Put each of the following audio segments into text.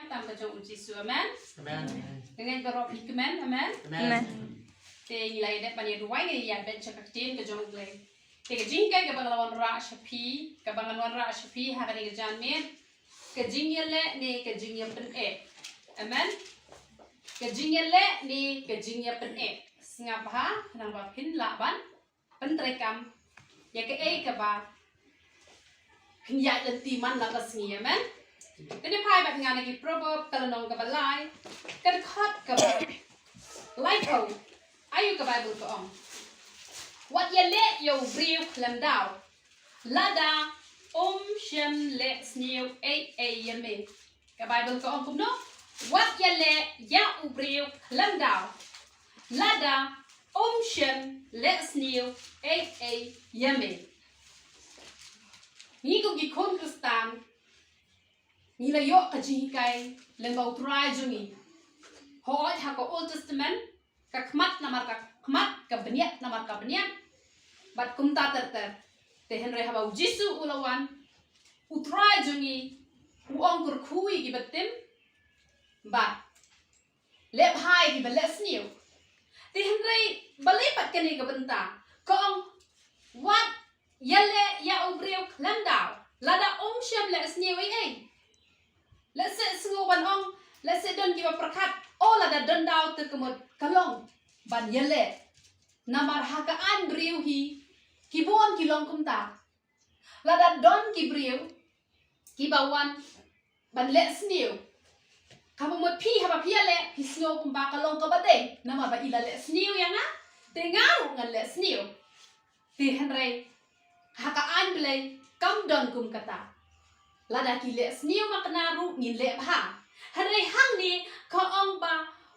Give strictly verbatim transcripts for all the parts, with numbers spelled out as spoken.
Tam ka jong u Jisu, amen. Amen. Nga ngeit baroh phi kmen, amen. Amen. Te ngi la ïa dep ban ïa duwai, ngi ïa dep sha ka ktien ka jong u Blei. Te ka jinghikai kaba nga la wanrah sha phi, kaba nga wanrah sha phi ha kane ka janmiet, ka jingïaleh ne ka jingïapyneh. Amen. Ka jingïaleh ne ka jingïapyneh. Sngap bha, nang ba phin lah ban pyntreikam ïa kaei kaba phin ïaid lynti man la ka sngi, amen. Te phai bad nga na ki Proverb ka lynnong kaba lai, ka dkhot kaba laiphew. Ayu ka Baibl ka ong: Wat ïaleh ïa u briew khlem daw, lada um shym leh sniew ei ei ïa me. Ka Baibl ka ong kumno: Wat ïaleh ïa u briew khlem daw, lada um shym leh sniew ei ei ïa me. Ngi kum ki khun Khristan, ngi la ïoh ka jinghikai lyngba u Trai jong ngi. Hooid, ha ka Old Testament, ka khmat namar ka khmat, ka bniat namar ka bniat, bad kumta ter ter. Te hynrei haba u Jisu u la wan, u Trai jong ngi u ong kyrkhu ïa kiba tim, bad leh bha ïa kiba leh sniew. Te hynrei balei pat kane ka bynta? Ka ong, wat ïaleh ïa u briew khlem daw, lada um shym leh sniew ei ei. Lehse sngew ban ong, lehse don kiba pyrkhat, o, lada don daw te ka mut ka long ban ïaleh. Namar ha ka aiñ briew hi, ki bun ki long kumta. Lada don ki briew kiba wan ban leh sniew, kaba mut phi, haba phi ïaleh, phi sngew kumba ka long kaba dei, namar ba i la leh sniew ïa nga, te nga ruh ngan leh sniew. Te hynrei ha ka aiñ Blei kam don kum kata. Lada ki leh sniew ma kane ruh ngin leh bha. Hynrei hangne ka ong ba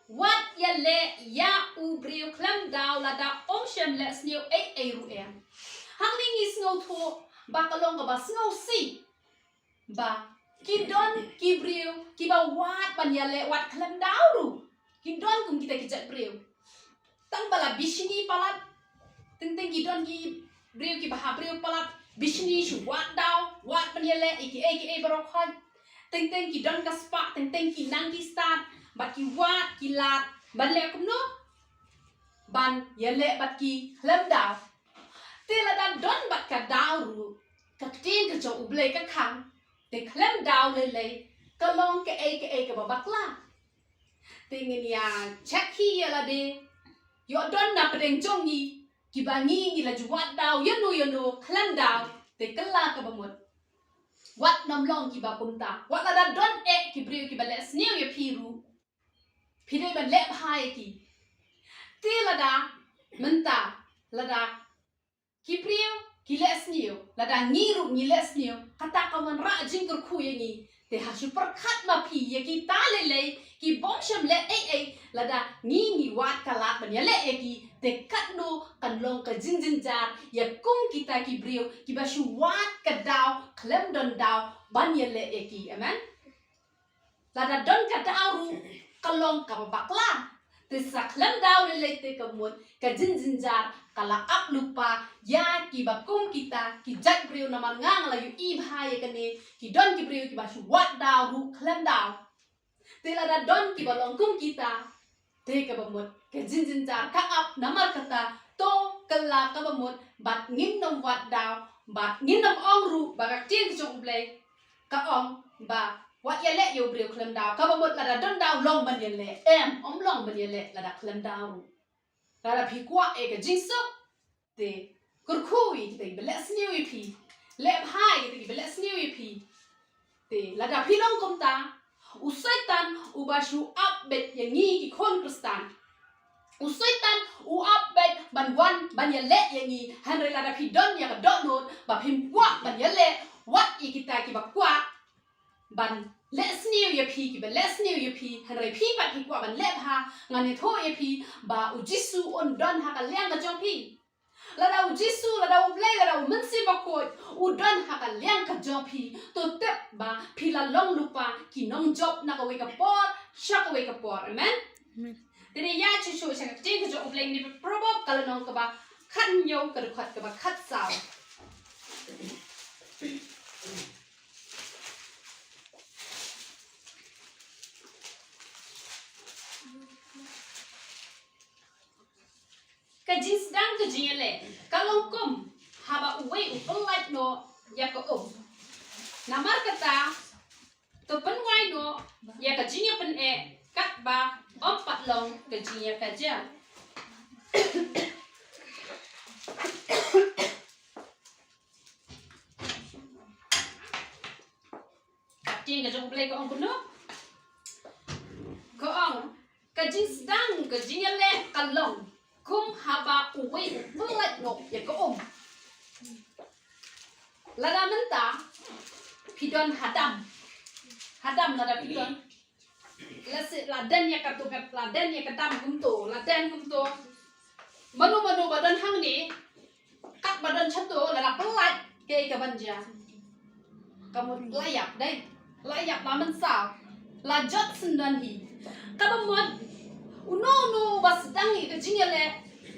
wat ïaleh ïa u briew khlem daw lada um shym leh sniew ei ei ruh em. Hangne ngi sngewthuh ba ka long kaba sngewsih ba ki don ki briew kiba wad ban ïaleh wat khlem daw ruh. Ki don kum kita ki jait briew. Tang ba la bishni palat, teng teng ki don ki briew kiba ha briew palat, bishni shu wad daw, wad ban ïaleh ïa kiei kiei baroh khoit. Teng teng ki don ka spah, teng teng ki nang ki stad, bad ki wad ki lad ban leh kumno? Ban ïaleh bad ki khlem daw. Te lada don bad ka daw ruh, ka ktien ka jong U Blei ka khang, te khlem daw lei lei ka long kaei kaei kaba bakla. Te ngin ïa check hi ïa lade, ïoh don na pdeng jong ngi kiba ngi ngi la ju wad daw ïano ïano khlem daw, te kylla kaba mut. Wat nym long kiba kumta. Wat lada don eh ki briew kiba leh sniew ïa phi ruh, phi dei ban leh bha ïa ki. Te lada mynta, lada ki briew ki leh sniew, lada ngi ruh ngi leh sniew, kata ka wanrah jingkyrkhu ïa ngi. Te ha shu pyrkhat ma phi ïa kita lei lei kibym shym leh ei ei, lada ngi ngi wad ka lad ban ïaleh ïa ki, te katno kan long ka jingjynjar ïa kum kita ki briew kiba shu wad ka daw khlem don daw ban ïaleh ïa ki. Amen. Lada don ka daw ruh ka long kaba bakla. Te sa khlem daw lei lei te ka mut ka jingjynjar ka la ap lypa ïa kiba kum kita ki jait briew. Namar nga nga la ïohi bha ïa kane, ki don ki briew kiba shu wad daw ruh khlem daw. Te lada don kiba long kum kita, te kaba mut ka jingjynjar ka ap. Namar kata, to kylla kaba mut bad ngin nym wad daw, bad ngin nym ong ruh ba ka ktien ka jong U Blei ka ong ba wat ïaleh ïa u briew khlem daw. Kaba mut lada don daw long ban ïaleh. Em, ym long ban ïaleh lada khlem daw ruh. Lada phi kwah ïa ka jingsuk, te kyrkhu ïa kita kiba leh sniew ïa phi. Leh bha ïa kita kiba leh sniew ïa phi. Te lada phi long kumta, u Soitan uba shu ap beit ïa ngi ki khun Khristan, u Soitan u ap beit ban wan ban ïaleh ïa ngi. Hynrei lada phi don ïa ka dohnud ba phim kwah ban ïaleh, wat ïa kita kiba kwah ban leh sniew ïa phi, kiba leh sniew ïa phi, hynrei phi pat phi kwah ban leh bha, ngan ïathuh ïa phi ba U Jisu un don ha ka liang ka jong phi. Lada U Jisu, lada U Blei, lada U Mynsiem Bakhuid u don ha ka liang ka jong phi, to tip ba phi la long lypa ki nongjop na kawei ka por sha kawei ka por. Amen. Amen. Te ngin ïa shu shu sha ka ktien ka jong U Blei, na Proverb ka lynnong kaba khathynñiew, ka dkhot kaba khatsaw. Ka jingsdang ka jingïaleh ka long kum haba uwei u pyllait noh ïa ka um. Namar kata, to pynwai noh ïa ka jingïapyneh katba ym pat long ka jingïakajia. Ka ktien ka jong U Blei ka ong kumno? Ka ong, ka jingsdang ka jingïaleh ka long kum haba uwei u pyllait noh ïa ka um. Lada mynta phi don hadam. Hadam lada phi don. Lehse la don ïa ka tu ka, la don ïa ka dam kumto, la don kumto. Mano mano ba don hangne, katba don shato, lada pyllait, kaei kaban jia? Ka mut la ïap dei. La ïap, la mynsaw, la jot syndon hi. Kaba mut uno uno uba sdang ïa ka jingïaleh,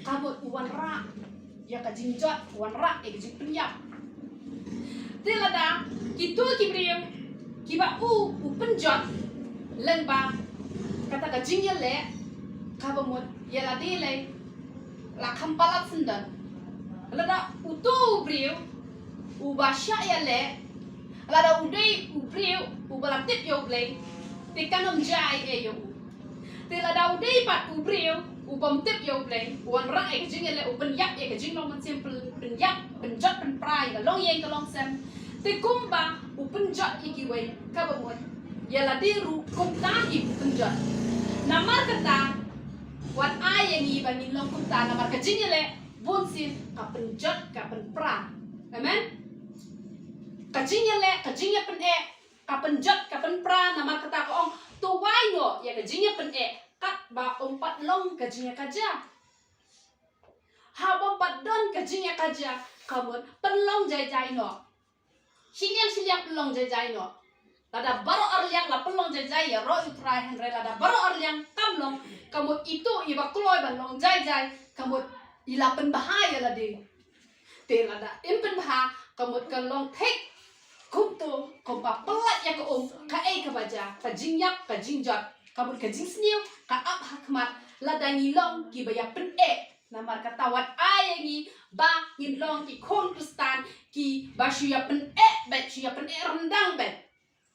ka mut u wanrah ïa ka jingjot, u wanrah ïa ka jingpynïap. Te lada kito ki briew kiba u, u pynjot lyngba kata ka jingïaleh, kaba mut ïa lade lei la kham palat syndon. Lada uto u briew uba shah ïaleh, lada u dei u briew uba la tip ïa U Blei, te kan ym jia ei ei ïa u. Te lada u dei pat u briew u bym tip ïa U Blei, u wanrah ïa ka jingïaleh, u pynïap ïa ka jinglong mynsiem, pyn-, pynïap, pynjot pynpra ïa ka longïing ka longsem, te kumba u pynjot ïa kiwei, kaba mut ïa lade ruh kumta hi u pynjot. Namar kata, wat ai ïa ngi ba ngin long kumta, namar ka jingïaleh bunsien ka pynjot, ka pynpra. Amen. Ka jingïaleh, ka jingïapyneh, ka pynjot, ka pynpra, namar kata ka ong, to wai noh ïa ka jingïapyneh katba ym pat long ka jingïakajia. Haba ym pat don ka jingïakajia, ka mut pynlong jai jai noh. Shiliang shiliang pynlong jai jai noh. Lada baroh arliang la pynlong jai jai, ïaroh ïa U Trai, hynrei lada baroh arliang kam long, ka mut ito iba kloi ban long jai jai, ka mut i la pynbha ïa lade. Te lada im pynbha, ka mut ka long thik kumto, kumba pyllait ïa ka um, kaei kaba jia? Ka jingïap, ka jingjot, ka mut ka jingsniew ka ap ha khmat lada ngi long kiba ïapyneh. Namar kata wat ai ïa ngi ba ngin long ki khun Khristan kiba shu ïapyneh beit, shu ïapyneh ryndang beit.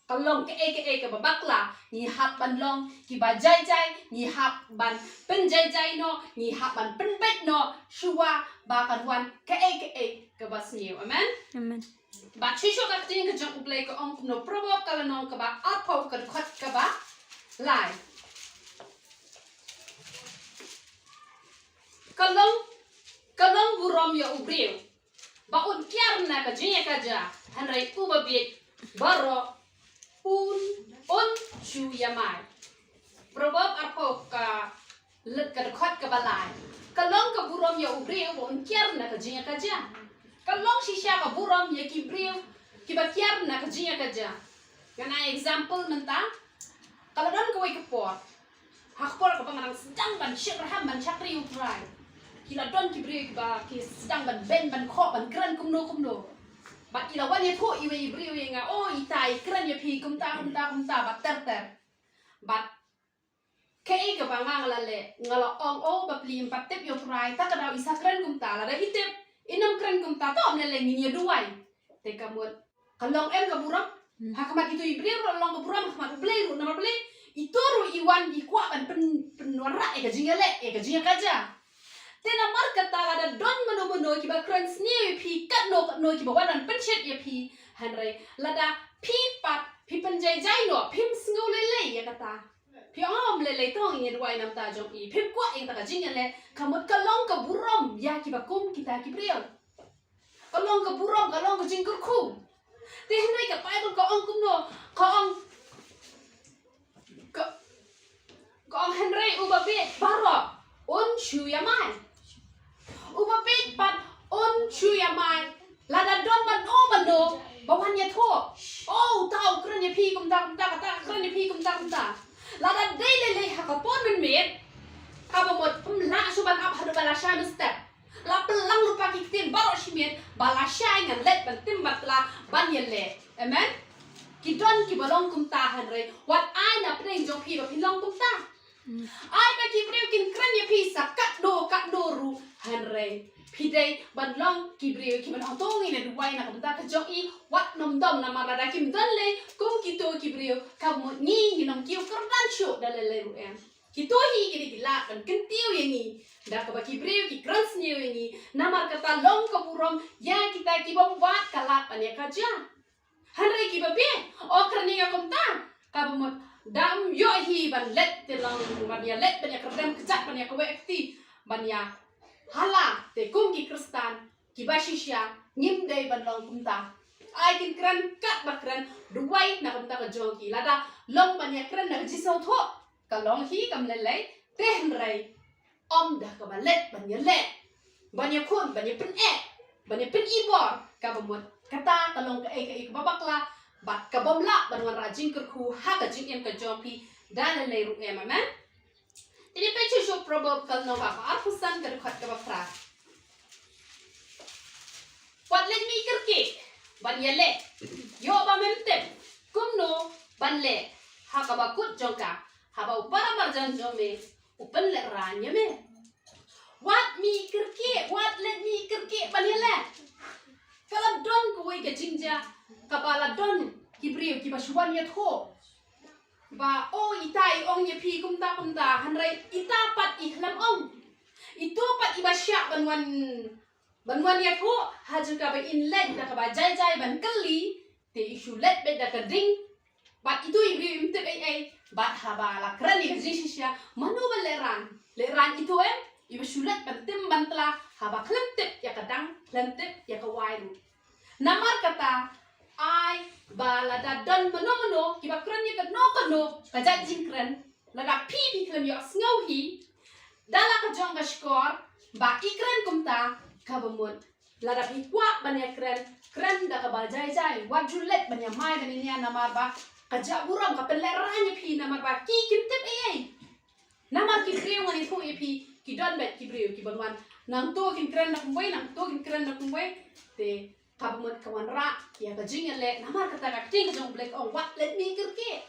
Ka long kaei kaei kaba bakla, ngi hap ban long kiba jai jai, ngi hap ban pynjai jai noh, ngi hap ban pynbeit noh, shuwa ba kan wan kaei kaei kaba sniew. Amen. Amen. Bad shisha ka ktien ka jong U Blei ka ong kumno, Proverb ka lynnong kaba arphew, ka dkhot kaba lai. Ka long, ka long burom ïa u briew ba un kiar na ka jingïakajia, hynrei uba bieit baroh un, un shu ïamai. Proverb arphew, ka leit ka dkhot kaba lai. Ka long ka burom ïa u briew ba un kiar na ka jingïakajia. Ka long shisha ka burom ïa ki briew kiba kiar na ka jingïakajia. Ngan ai example mynta. Ka la don kawei ka por, ha ka por kaba nga dang sdang ban shakri, ban shakri U Trai, ki la don ki briew kiba ki sdang ban beiñ, ban khoh, ban kren kumno kumno. Bad i la wan ïathuh iwei i briew ïa nga, "O, ita i kren ïa phi kumta kumta kumta bad ter ter." Bad kaei kaba nga, nga la leh, nga la ong, "O bapli, ym pat tip ïa U Trai, ta ka daw i sa kren kumta, lada i tip, in ym kren kumta, to ym lei lei ngin ïa duwai." Te ka mut ka long em ka burom? Hmm. Ha khmat ito i briew ruh long ka burom, ha khmat U Blei ruh, namar balei? Ito ruh i wan i kwah ban pyn, pynwanrah ïa ka jingïaleh, ïa ka jingïakajia. Te namar kata lada don mano mano kiba kren sniew ïa phi, katno katno kiba wan ban pynshet ïa phi, hynrei lada phi pat phi pynjai jai noh, phim sngew lei lei ïa kata. Phi ong, "Ym lei lei, to ngin ïa duwai na ka bynta jong i." Phim kwah ïa kata ka jingïaleh, ka mut ka long ka burom ïa kiba kum kita ki briew. Ka long ka burom, ka long ka jingkyrkhu. Te hynrei ka Baibl ka ong kumno? Ka ong, ka, ka ong, "Hynrei uba bieit baroh un shu ïamai." Uba bieit pat un shu ïamai. Lada don mano mano ba wan ïathuh, "O, uta u kren ïa phi kumta kumta, kata ka kren ïa phi kumta kumta." Lada dei lei lei ha ka por mynmiet, kaba mut phi lah shuh ban ap haduh ba lashai mynstep. La pynlang lypa ki ktien baroh shi miet, ba lashai ngan leit ban tim bad la ban ïaleh. Amen. Ki don kiba long kumta, hynrei wat ai na pdeng jong phi ba phin long kumta. Hmm. Ai ba ki briew kin kren ïa phi sa katno katno ruh, Hynrei phi dei ban long ki briew kiba nongtong ïa duwai na ka bynta ka jong i, wat nym dom, namar lada kim don lei kum kito ki briew, ka mut ngi ngin ym kiew kyrdan shuh da lei lei ruh em. Kito hi ki dei ki lad ban kyntiew ïa ngi da kaba ki briew ki kren sniew ïa ngi. Namar kata long ka burom ïa kita ki bym wad ka lad ban ïa ka jia. Hynrei kiba bieit, o kren ïa kumta, kaba mut da ym ïoh hi ban leit te long ban ïa leit ban ïa kyrdem kjat ban ïa kawei kti ban ïa hala. Te kum ki Khristan kiba shisha ngim dei ban long kumta. Ai kin kren katba kren, duwai na kumta ka jong ki. Lada long ban ïa kren na ka jingsngewthuh, ka long hi kam lei lei, te hynrei ym da kaba leit ban ïa leh, ban ïa khun, ban ïa pyneh, ban ïa pynibor, kaba mut kata ka long kaei kaei kaba bakla bad ka bym lah ban wanrah jingkyrkhu ha ka jingim ka jong phi da lei lei ruh em. Amen. Te ngin peit shuh shuh Proverb ka lynnong ba arphew san, ka dkhot kaba phra. Wat leit mih kyrkieh ban ïa leh, ïoh ba mem tip kumno ban leh ha kaba kut jong ka, haba u para marjan jong me u pynlehraiñ ïa me. Wat mih kyrkieh, wat leit mih kyrkieh ban ïa leh. Ka la don kawei ka jingjia kaba la don ki briew kiba shu wan ïathuh ba, o, ita i ong ïa phi kumta kumta, hynrei ita pat i khlem ong. Ito pat iba shah ban wan, ban wan ïathuh, ha jaka ba in leit da kaba jai jai ban kylli, te i shu leit beit da ka ding. Bad ito i briew im tip ei ei, bad haba la kren ïa ka jingshisha, mano ba lehraiñ? Lehraiñ ito em, iba shu leit ban tim ban tla, haba khlem tip ïa ka dang, khlem tip ïa ka wai ruh. Namar kata, ai ba lada don mano mano kiba kren ïa kano kano ka jait jingkren, lada phi phi khlem ïohsngew hi da la ka jong ka shkor ba i kren kumta, kaba mut lada phi kwah ban ïa kren, kren da kaba jai jai, wat ju leit ban ïa mai ban ïa nia, namar ba ka jah burom, ka pynlehraiñ ïa phi, namar ba ki kim tip ei ei. Namar ki briew ngan ïathuh ïa phi, ki don beit ki briew kiban wan, nangto kin kren da kumwei, nangto kin kren da kumwei. Te kaba mut ka wanrah ïa ka jingïaleh, namar kata ka ktien ka jong U Blei ka ong, wat leit mih kyrkieh.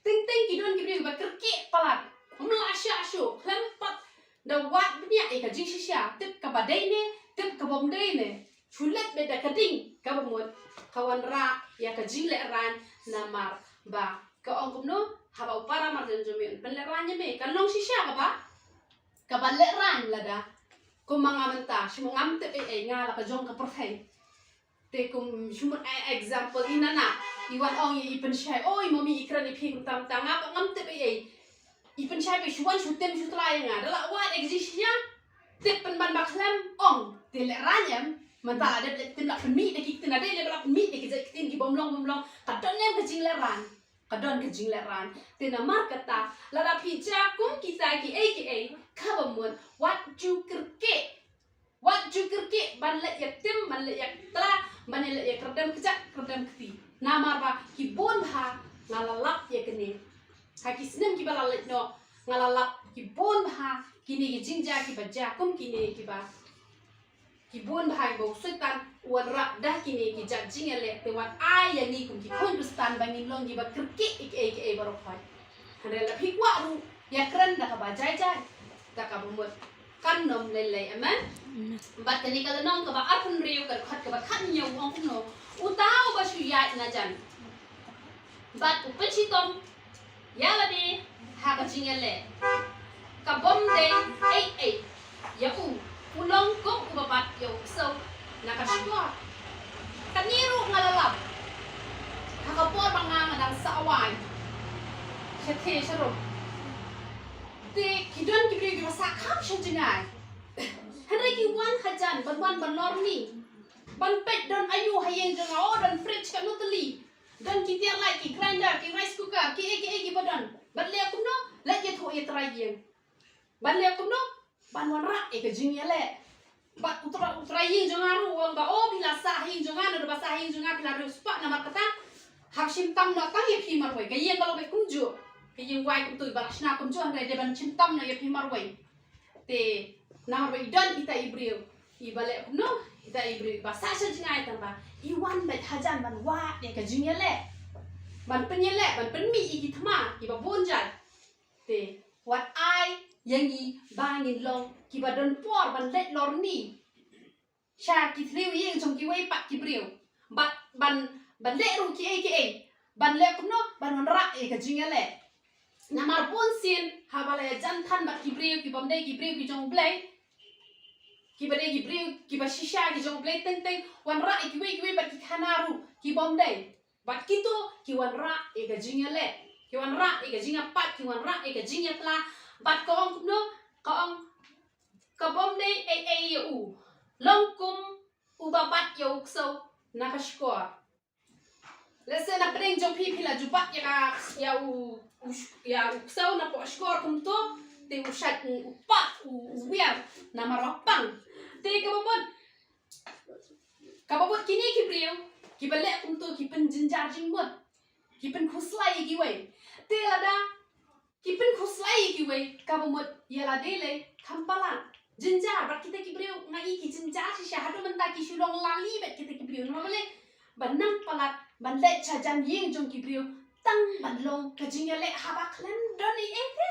Teng teng ki don ki briew ba kyrkieh palat, ym lah shah shuh, khlem pat da wad bniah ïa ka jingshisha, tip kaba dei ne, tip kaba ym dei ne. Shu leit beit da ka ding, kaba mut ka wanrah ïa ka jinglehraiñ, namar ba ka ong kumno, haba u para marjan jong me un pynlehraiñ ïa me, kan long shisha kaba, kaba lehraiñ lada, kumba nga mynta, shu ngam tip ei ei, nga la ka jong ka pyrthei. Te kum shu mut, e, example, i nana i wan ong ïa i pynshai, oi mummy, i kren ïa phi kumta kumta, nga pat ngam tip ei ei. I pynshai pat shu wan shu tim shu tla ïa nga, da la wad ïa ka jingshisha, tip pynban ba khlem ong. Te lehraiñ em? Mynta la dep leh ktien, la pynmih da ki ktien, la dep leh ba la pynmih da ki jait ktien ki bym long bym long, ka don em ka jinglehraiñ? Ka don ka jinglehraiñ. Te namar kata, lada phi jia kum kita kiei kiei, kaba mut wat ju kyrkieh. Wat ju kyrkieh ban leit ïa tim, ban leit ïa tla, ban leit ïa kyrdem kjat kyrdem kti. Namar ba ki bun bha nga la lap ïa kine. Ha ki snem kiba la leit noh, nga la lap ki bun bha kine ki jingjia kiba jia kum kine kiba, ki bun bha kiba u Soitan u wanrah da kine ki jait jingïaleh. Te wat ai ïa ngi kum ki khun Khristan ba ngin long kiba kyrkieh ïa kiei kiei baroh khoit. Hynrei lada phi kwah ruh ïa kren da kaba jai jai, da kaba mut, kan ym lei lei, amen. Bad kane ka lynnong kaba arphew hynriew, ka dkhot kaba khathynñiew, u ong kumno: Uta uba shu ïaid na jan bad u pynshitom ïa lade ha ka jingïaleh, ka bym dei ei ei ïa u, u long kum uba bat ïa u ksew na ka shkor. Kane ruh nga la lap ha ka por ba nga, nga dang sah wai sha thei sha rum. Te ki don ki briew kiba sah kham sha jngai, hynrei ki wan hajan ban wan ban lor mieh, ban peit don aïu ha ïing jong nga. O, don fridge, katno tylli, don ki tiar light, ki grinder, ki rice cooker, kiei kiei kiba don. Ban leh kumno? Leit ïathuh ïa trai ïing. Ban leh kumno? Ban wanrah ïa ka jingïaleh. Bad u trai, u trai ïing jong nga ruh u ong ba, o, phi la sah ha ïing jong nga, naduh ba sah ha ïing jong nga phi la riewspah, namar kata hap shim tam noh tang ïa phi marwei. Ka ïing ka long beit kumjuh, ka ïing wai kumto, ba la shna kumjuh, hynrei dei ban shim tam noh ïa phi marwei. Te namar ba i don ita i briew iba leh kumno, ita i briew iba sah sha jngai, tang ba i wan beit hajan ban wad ïa ka jingïaleh, ban pynïaleh, ban pynmih ïa ki thma kiba bun jait. Te wat ai ïa ngi ba ngin long kiba don por ban leit lorni sha ki thliew ïing jong kiwei pat ki briew. Bad ban, ban leh ruh kiei kiei, ban leh kumno, ban wanrah ïa ka jingïaleh. Namar bunsien haba la ïajan than bad ki briew ki bym dei ki briew ki jong U Blei, kiba dei ki briew kiba shisha ki jong U Blei teng teng, wanrah ïa kiwei kiwei pat ki khana ruh ki bym dei. Bad kito ki wanrah ïa ka jingïaleh, ki wanrah ïa ka jingïapait, ki wanrah ïa ka jingïapla. Bad ka ong kumno, ka ong, ka bym dei ei ei ïa u, long kum uba bat ïa u ksew na ka shkor. Lehse na pdeng jong phi phi la ju bat ïa ka, ïa u, u sh-, ïa u ksew napoh shkor kumto, te u shait u, u pat u, u wiar namar ba pang. Te kaba mut, kaba mut kine ki briew kiba leh kumto ki pynjynjar jingmut, ki pynkhuslai ïa kiwei. Te lada ki pynkhuslai ïa kiwei, kaba mut ïa lade lei kham palat. Jynjar bad kita ki briew, nga i ki jynjar shisha, haduh mynta ki shu long lali bad kita ki briew. Namar balei? Ban nang palat ban leit sha jan ïing jong ki briew tang ban long ka jingïaleh haba khlem don ei ei te.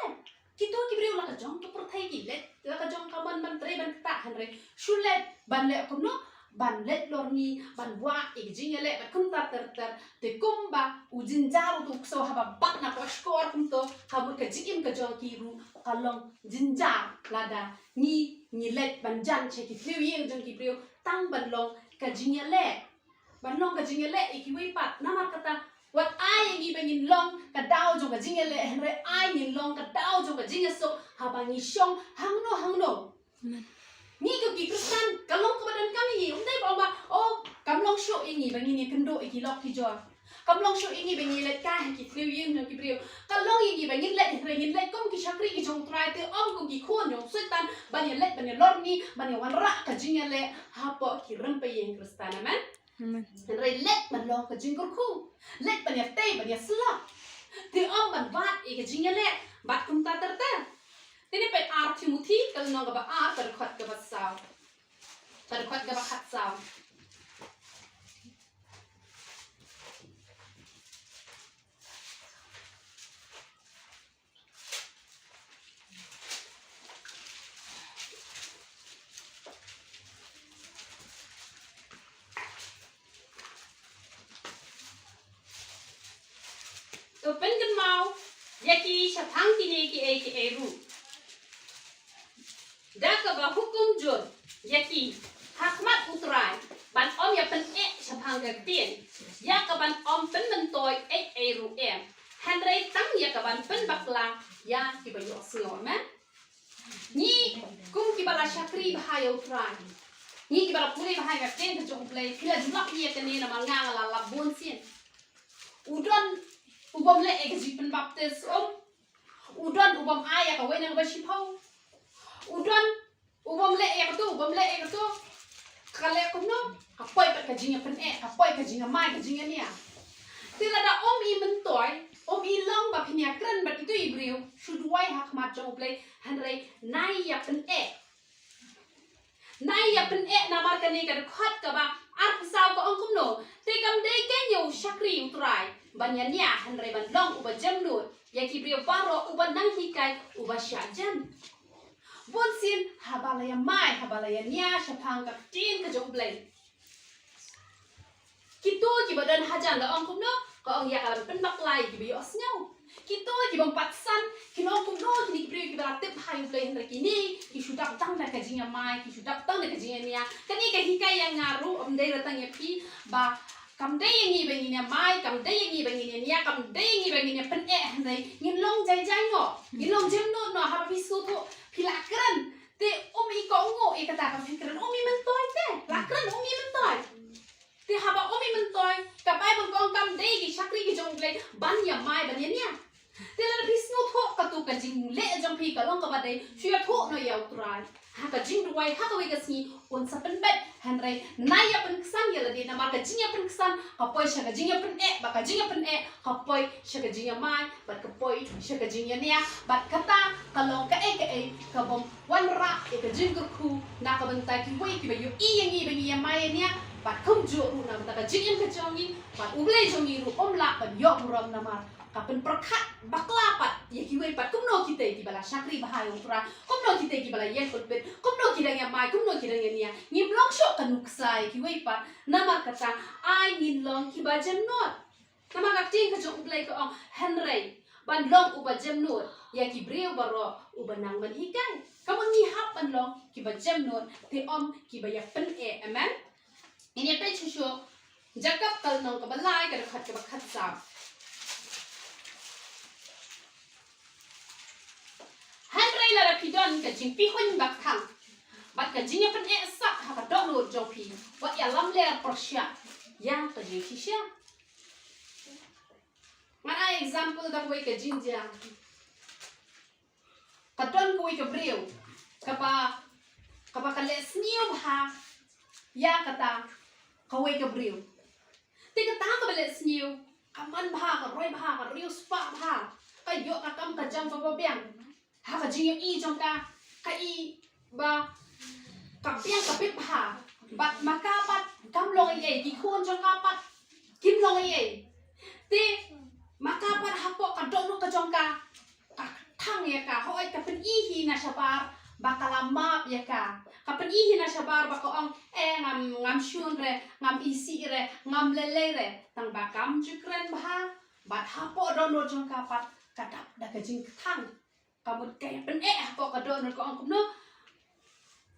Kito ki briew la ka jong ka pyrthei ki leit, la ka jong ka mon ban trei ban ktah, hynrei shu leit ban leh kumno, ban leit lorni, ban wad ïa ka jingïaleh bad kumta ter ter. Te kumba u jynjar uto u ksew haba bat napoh shkor kumto, ka mut ka jingim ka jong ki ruh ka long jynjar lada ngi, ngi leit ban jan sha ki thliew ïing jong ki briew tang ban long ka jingïaleh, ban long ka jingïaleh ïa kiwei pat. Namar kata, wat ai ïa ngi ba ngin long ka daw jong ka jingïaleh, hynrei ai ngin long ka daw jong ka jingïasuk haba ngi shong hangno hangno. Ngi kum ki Khristan, ka long kaba donkam ïa ngi. Ym dei ba ong ba, oh, kam long shuh ïa ngi ba ngin ïakynduh ïa ki lok ki jor, kam long shuh ïa ngi ba ngin leit kai ha ki thliew ïing jong ki briew. Ka long ïa ngi ba ngin leit, hynrei ngin leit kum ki shakri ki jong U Trai, te ym kum ki khun jong u Soitan ban ïaleit ban ïalorni, ban ïawanrah ka jingïaleh hapoh ki rympei ïing Khristan. Amen. Amen. Hynrei leit ban long ka jingkyrkhu, leit ban ïatei ban ïasyllok, te ym ban wad ïa ka jingïaleh bad kumta ter ter. Te ngi peit Ar Timothi, ka lynnong kaba ar, ka dkhot kaba saw, ka dkhot kaba khatsaw. To pynkynmaw ïa ki shaphang kine kiei kiei ruh, da kaba hukum jur ïa ki ha khmat U Trai, ban ym ïa pyneh shaphang ka ktien, ïa ka ban ym pynmyntoi ei ei ruh em, hynrei tang ïa ka ban pynbakla ïa kiba ïohsngew. Amen. Ngi kum kiba la shakri bha ïa U Trai, ngi kiba la pule bha ïa ka ktien ka jong U Blei, phi la ju lap ïa kane namar nga nga la lap bun sien. U don u bym leh ïa ka jingpynbaptis um, u don u bym ai ïa kawei na kaba shiphew, u don u bym leh ïa katu, u bym leh ïa katu. Ka leh kumno? Ka poi pat ka jingïapyneh, ka poi ka jingïamai, ka jingïania. Te lada ym i myntoi, ym i long ba phin ïakren bad itu i briew, shu duwai ha khmat jong U Blei, hynrei nai ïapyneh. Nai ïapyneh namar kane ka dkhot kaba arphew saw ka ong kumno? Te kam dei keiñ ïa u shakri U Trai ban ïania, hynrei ban long uba jemnud ïa ki briew baroh, uba nang hikai, uba shah jem. Bun sien haba la ïamai, haba la ïania shaphang ka ktien ka jong U Blei, kito kiba don hajan la ong kumno? Ka ong ïa ka ban pynbakla ïa kiba ïohsngew. Kito ki bym pat san kin ong kumno kine ki briew kiba la tip ha U Blei, hynrei kine ki shu dap tang da ka jingïamai, ki shu dap tang da ka jingïania. Kane ka hikai ïa nga ruh, ym dei re tang ïa phi, ba kam dei ïa ngi ba ngin ïamai, kam dei ïa ngi ba ngin ïania, kam dei ïa ngi ba ngin ïapyneh, hynrei ngin long jai jai noh, ngin long jemnud noh. Haba phi sngewthuh, phi la kren, te ym i kohnguh ïa kata ba phi kren, ym i myntoi te. La kren ym i myntoi. Te haba ym i myntoi, ka Baibl ka ong kam dei ki shakri ki jong U Blei ban ïamai ban ïania. Te lada phi sngewthuh katu ka jingleh jong phi ka long kaba dei, shu ïathuh noh ïa U Trai ha ka jingduwai ha kawei ka sngi, un sa pynbeit. Hynrei nai ïapynksan ïa lade, namar ka jingïapynksan ka poi sha ka jingïapyneh, bad ka jingïapyneh ka poi sha ka jingïamai, bad ka poi sha ka jingïania. Bad kata ka long kaei kaei ka bym wanrah ïa ka jingkyrkhu na ka bynta kiwei kiba ïohi ïa ngi ba ngi ïamai ïania, bad kumjuh ruh na ka bynta ka jingim ka jong ngi, bad U Blei jong ngi ruh um lah ban ïoh burom namar ka pynpyrkhat bakla pat ïa kiwei pat kumno ki Kita kiba la shakri bha ïa u Trai, kumno kita kiba la ïeng pulpit, kumno ki dang ïa mai, kumno ki dang ïa nia. Ngim long shuh ka nuksa ïa kiwei pat, namar kata ai ngin long kiba jemnud. Namar ka ktien ka jong U Blei ka ong, hynrei ban long uba jemnud ïa ki briew baroh uba nang ban hikai. Ka mut ngi hap ban long kiba jemnud, te ym kiba ïa pyneh. Amen. Ngin ïa peit shuh shuh Jakob ka lynnong kaba lai, ka dkhot kaba khatsaw. Hynrei lada phi don ka jingpihuiñ ba kthang bad ka jingïapyneh sat ha ka dohnud jong phi, wat ïalamler pyrshah ïa ka jingshisha. Ngan ai example da kawei ka jingjia. Ka don kawei ka briew kaba, kaba ka leh sniew bha ïa kata kawei ka briew. Te kata kaba leh sniew ka man bha, ka roi bha, ka riewspah bha, ka ïoh ka kam ka jam kaba biang. Ha ka jingïohi jong ka, ka i ba ka biang ka bit bha. Bad ma ka pat kam long ei ei, ki khun jong ka pat kim long ei ei. Te ma ka pat hapoh ka dohnud ka jong ka, ka kthang ïa ka, hooid ka pyni hi na shabar ba ka la map ïa ka. Ka pyni hi na shabar ba ka ong, eh, ngam, ngam shun re, ngam isih re, ngam lei lei re. Tang ba kam ju kren bha. Bad hapoh dohnud jong ka pat ka dap da ka jingkthang. Ka mut ka ïapyneh hapoh ka dohnud, ka ong kumno?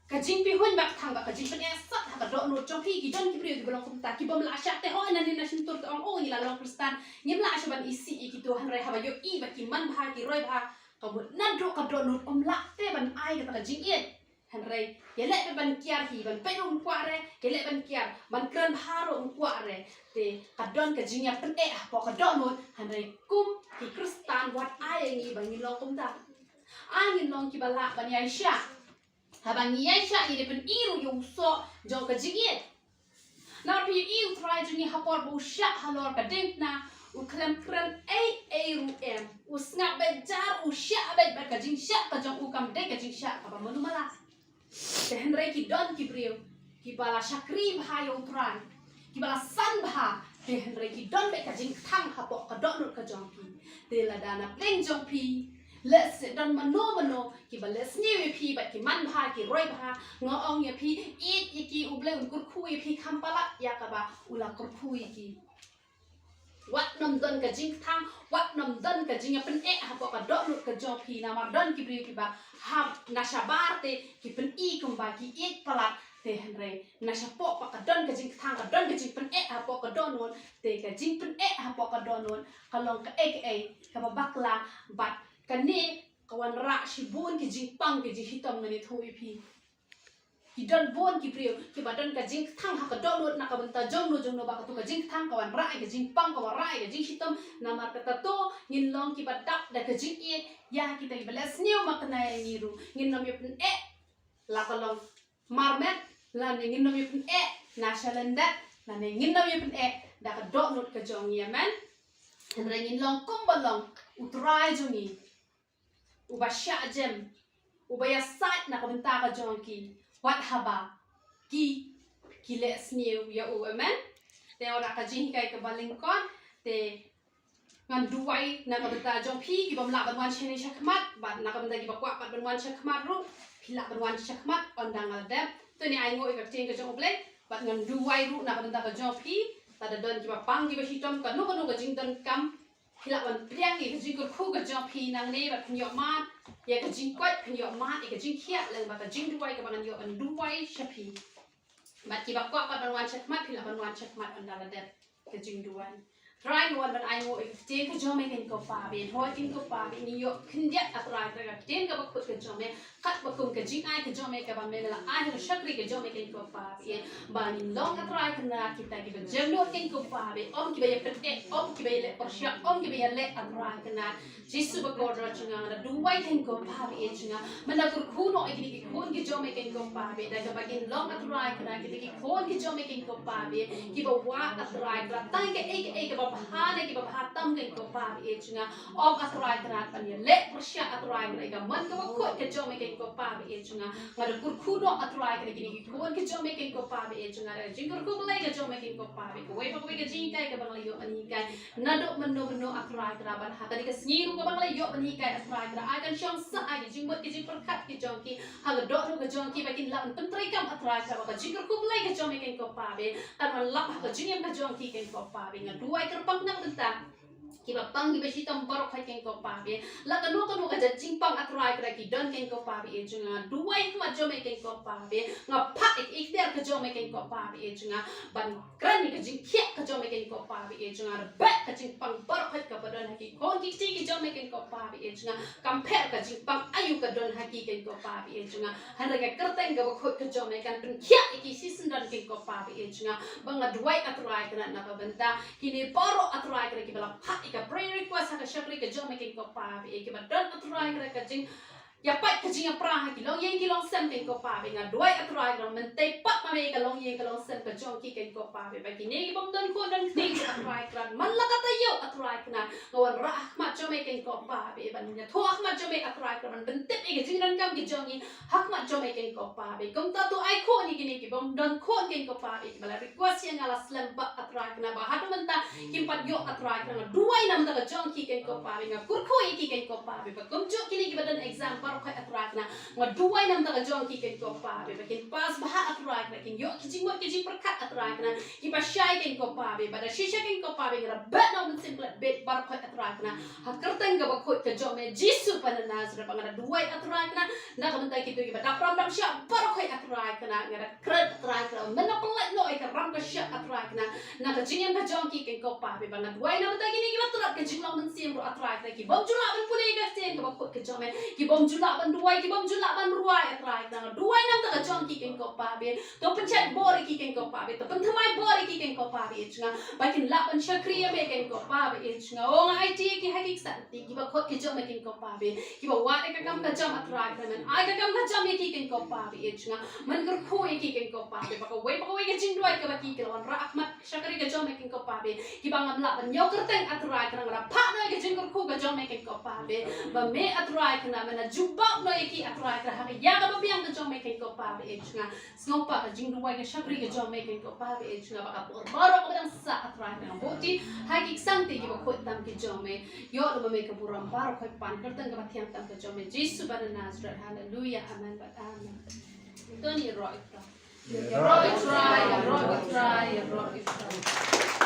Ka jingpihuiñ ba kthang bad ka jingpyneh sat ha ka dohnud jong phi. Ki don ki briew kiba long kumta, ki bym lah shah te, hooid nangne na shyntur te ong, oh, ngi la long Khristan, ngim lah shuh ban isih ïa kito, hynrei haba ïohi ba ki man bha, ki roi bha, ka mut naduh ka dohnud ym lah te ban ai kata ka jingïeit. Hynrei ïaleh beit ban kiar hi, ban peit ruh ym kwah re, ïaleh ban kiar, ban kren bha ruh ym kwah re. Te ka don ka jingïapyneh hapoh ka dohnud, hynrei kum ki Khristan wat ai ïa ngi ba ngin long kumta. Ai ngin long kiba lah ban ïaishah. Haba ngi ïaishah, ngi dei pyni ruh ïa u soh jong ka jingïeit. Namar phi ïohi U Trai jong ngi ha por ba u shah halor ka diengphna, u khlem kren ei ei ruh em. U sngap beit jar, u shah beit, bad ka jingshah ka jong u kam dei ka jingshah kaba malu mala. Te hynrei ki don ki briew kiba la shakri bha ïa U Trai, kiba la san bha, te hynrei ki don beit ka jingkthang hapoh ka dohnud ka jong ki. Te lada na pdeng jong phi, lehse don mano mano kiba leh sniew ïa phi bad ki man bha, ki roi bha, nga ong ïa phi, ïeit ïa ki, U Blei un kyrkhu ïa phi kham palat ïa kaba u la kyrkhu ïa ki. Wat nym don ka jingkthang, wat nym don ka jingïapyneh hapoh ka dohnud ka jong phi, namar don ki briew kiba hap na shabar te ki pyni kumba ki ïeit palat, te hynrei na shapoh pat ka don ka jingkthang, ka don ka jingpyneh hapoh ka dohnud. Te ka jingpyneh hapoh ka dohnud ka long kaei kaei kaba bakla, bad kane ka wanrah shibun ki jingpang ki jingshitom, ngan ïathuh ïa phi. Ki don bun ki briew kiba don ka jingkthang ha ka dohnud na ka bynta jongno jongno, bad kato ka jingkthang ka wanrah ïa ka jingpang, ka wanrah ïa ka jingshitom. Namar kata to ngin long kiba dap da ka jingïeit ïa kita kiba leh sniew makna ïa ngi ruh. Ngin nym ïapyneh la ka long marmet, lane ngin nym ïapyneh na shalyndet, lane ngin nym ïapyneh da ka dohnud ka jong ngi. Amen. Hynrei ngin long kumba long U Trai jong ngi, uba shah jem, uba ïasaid na ka bynta ka jong ki, wat haba ki, ki leh sniew ïa u. Amen. Te wanrah ka jinghikai kaba lyngkot, te ngan duwai na ka bynta jong phi kiba ym lah ban wan shane shakhmat, bad na ka bynta kiba kwah pat ban wan shakhmat ruh, phi lah ban wan shakhmat ynda nga la dep. To ngin ainguh ïa ka ktien ka jong U Blei, bad ngan duwai ruh na ka bynta ka jong phi. Lada don kiba pang kiba shitom, kano kano ka jingdonkam, phi lah ban pdiang ïa ka jingkyrkhu ka jong phi nangne, bad phin ïoh mad ïa ka jingkoit, phin ïoh mad ïa ka jingkhiah lyngba ka jingduwai kaba ngan ïoh ban duwai sha phi. Bad kiba kwah pat ban wan shakhmat, phi lah ban wan shakhmat ynda la dep ka jingduwai. Trai, ngi wan ban ainguh ïa ka ktien ka jong me, kynkob pa baieit. Hooid kynkob pa baieit, ngi ïoh khyndiat, A Trai, trai, ka ktien kaba kut ka jong me, katba kum ka jingai ka jong me kaba me la ai ha ka shakri ka jong me, kynkob pa baieit, ba ngin long, A Trai, kane kita kiba jemnud, kynkob pa baieit, ym kiba ïapyneh, ym kiba ïaleh pyrshah, ym kiba ïaleh, A Trai, kane Jisu ba kordor jong nga, nga da duwai, kynkob pa baieit jong nga, mynta kyrkhu noh ïa kine ki khun ki jong me, kynkob pa baieit, da kaba kin long, A Trai, kane kita ki khun ki jong me, kynkob pa baieit, kiba wad, A Trai, kane tang kaei kaei kaba bha ne kiba bha tam kein ko Pa ba ïeit jong nga. Ong A Trai Kynrad ban ïaleh pyrshah A Trai Kynrad ïa ka mon kaba khuid ka jong me kein ko Pa ba ïeit jong nga. Nga da kyrkhu noh A Trai Kynrad kine ki khun ka jong me kein ko Pa ba ïeit jong nga, da ka jingkyrkhu Blei ka jong me kein ko Pa ba ïeit, kawei pa kawei ka jinghikai kaba nga la ïoh ban hikai naduh mynno mynno A Trai Kynrad, bad ha kane ka sngi ruh kaba nga la ïoh ban hikai A Trai Kynrad, ai kan shong sah ai ka jingmut ka jingpyrkhat ka jong ki ha ka dohnud ka jong ki ba kin lah ban pyntreikam A Trai Kynrad, ba ka jingkyrkhu Blei ka jong me kein ko Pa ba ïeit kan wan lap ha ka jingim ka jong ki kein ko Pa ba ïeit. Nga duwai kyrpang na ka bynta kiba pang kiba shitom baroh khoit kein ko Pa ba ïeit. La kano kano ka jait jingpang A Trai Kynrad ki don kein ko Pa ba ïeit jong nga, duwai ha khmat jong me kein ko Pa ba ïeit. Nga phah ïa ka iktiar ka jong me kein ko Pa ba ïeit jong nga ban kren ïa ka jingkhiah ka jong me kein ko Pa ba ïeit jong nga. Rebeh ka jingpang baroh khoit kaba don ha ki khun ki kti ki jong me kein ko Pa ba ïeit jong nga. Kam pher ka jingpang aïu ka don ha ki kein ko Pa ba ïeit jong nga, hynrei ka kyrteng kaba khuid ka jong me kan pynkhiah ïa ki shisyndon kein ko Pa ba ïeit jong nga. Ba nga duwai A Trai Kynrad na ka bynta kine baroh A Trai Kynrad kiba la phah ïa ka prayer request ha ka shakri ka jong me kein ko Pa ba ïeit, kiba don A Trai Kynrad ka jing ïa pait ka jingïapra ha ki longïing ki longsem kein ko Pa ba ïeit. Nga duwai A Trai Kynrad mynta pat ma me ïa ka longïing ka longsem ka jong ki kein ko Pa ba ïeit, ba kine ki bym don khun don kti A Trai Kynrad man la ka taïew A Trai Kynrad nga wanrah ha khmat jong me kein ko Pa ba ïeit, ban ïathuh ha khmat jong me A Trai Kynrad ban pyntip ïa ka jingdonkam ka jong ngi ha khmat jong me kein ko Pa ba ïeit. Kumta to ai khun ïa kine ki bym don khun kein ko Pa ba ïeit, kiba la request ïa nga la slem bha A Trai Kynrad, ba haduh mynta kim pat ïoh A Trai Kynrad. Nga duwai na ka bynta ka jong ki kein ko Pa ba ïeit, nga kyrkhu ïa ki kein ko Pa ba ïeit, ba kumjuh kine kiba don exam baroh khoit A Trai Kynrad, nga duwai na ka bynta ka jong ki kein ko Pa ba ïeit, ba kin pass bha A Trai Kynrad, kin ïoh ki jingmut ki jingpyrkhat A Trai Kynrad, kiba shai kein ko Pa ba ïeit, ba da shisha kein ko Pa ba ïeit, nga da beh noh mynsiem klet beit baroh khoit A Trai Kynrad ha ka kyrteng kaba khuid ka jong me Jisu ba na Nasareth. Ba nga da duwai A Trai Kynrad na ka bynta kito kiba dap ram dap shyiap baroh khoit A Trai Kynrad, nga da kren A Trai Kynrad, men da pynlait noh ïa ka ram ka shyiap A Trai Kynrad na ka jingim ka jong ki kein ko Pa ba ïeit. Ba nga duwai na ka bynta kine kiba tlot ka jinglong mynsiem ruh A Trai Kynrad, ki bym ju lah ban pule ïa ka ktien kaba khuid ka jong me, ki bym ju lah ban duwai, ki bym ju lah ban rwai A Trai Kynrad, nga duwai na ka bynta ka jong ki kein ko Pa ba ïeit. To pynshait bor ïa ki kein ko Pa ba ïeit, to pynthymmai bor ïa ki kein ko Pa ba ïeit jong nga, ba kin lah ban shakri ïa me kein ko Pa ba ïeit jong nga. O nga aiti ïa ki ha ki ksangti kiba khuid ki jong me kein ko Pa ba ïeit, kiba wad ïa ka kam ka jam A Trai Kynrad, men ai ka kam ka jam ïa ki kein ko Pa ba ïeit jong nga, men kyrkhu ïa ki kein ko Pa ba ïeit, ba kawei pa kawei ka jingduwai kaba ki ki la wanrah ha khmat shakri ka jong me kein ko Pa ba ïeit, kiba ngam lah ban ïoh kyrteng A Trai Kynrad, nga da phah noh ïa ka jingkyrkhu ka jong me kein ko Pa ba ïeit, ba me A Trai Kynrad men da jubab noh ïa ki A Trai Kynrad ha ka ïa kaba biang ka jong me kein ko Pa ba ïeit jong nga. Sngewbha ka jingduwai ka shakri ka jong me kein ko Pa ba ïeit jong nga, ba ka bor baroh kaba dang sah A Trai Kynrad nga buh ti ha ki ksangti kiba khuid tam ki jong me. Ïoh ïa me ka burom baroh khoit pan kyrteng kaba thiang tam ka jong me Jisu ba na Nasareth. Haleluya, amen bad amen. To ngin ïaroh ïa U Trai. Ïaroh ïa U Trai, ïaroh ïa U Trai, ïaroh ïa U Trai.